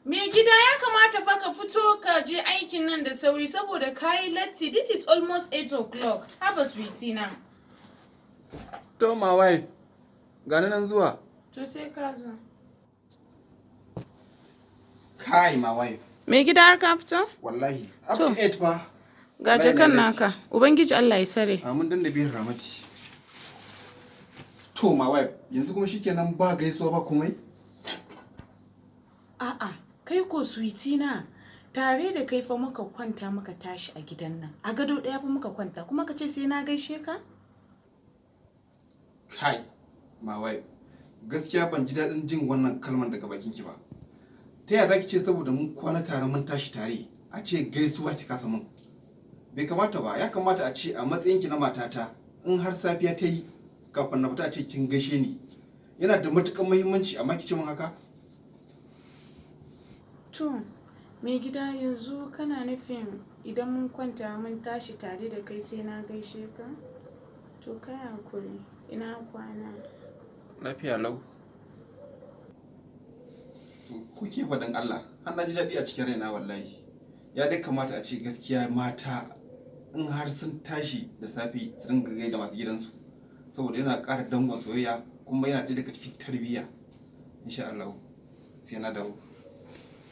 Mai gida, ya kamata fa ka fito ka je aikin nan da sauri saboda kayi latti. This is almost 8 o'clock. Haba, sweetie na. To, my wife, gani nan zuwa. To, sai ka zo. Kai, my wife. Mai gida, har ka fito? Wallahi. Up To. to 8 fa. Ga Wallahi jakan na latti. naka. Ubangiji Allah ya sare. Amin dan da biyan ramati. To, my wife, yanzu kuma shikenan, ba gaisuwa ba komai? A'a, kai ko, sweetie na. Tare da kai fa muka kwanta muka tashi a gidan nan. A gado ɗaya fa muka kwanta, kuma ka ce sai na gaishe ka? Kai, my wife, gaskiya ban ji daɗin jin wannan kalman daga bakinki ba. Ta yaya zaki ce saboda mun kwana tare mun tashi tare, a ce gaisuwa ki kasa mun? Bai kamata ba, ya kamata a ce a matsayinki na matata, in har safiya ta yi, kafin na fita a ce kin gaishe ni. Yana da matuƙar muhimmanci, amma ki ce mun haka? To, mai gida, yanzu kana nufin idan mun kwanta mun tashi tare da kai sai na gaishe ka? To, kai hakuri, ina kwana. Lafiya lau. To, kuke faɗin Allah, har na ji daɗi a cikin raina wallahi. Ya dai kamata a ce gaskiya mata in har sun tashi da safe su dinga gaida masu gidansu. Saboda yana ƙara danƙon soyayya kuma yana ɗaya daga cikin tarbiyya. Insha Allah, sai na dawo.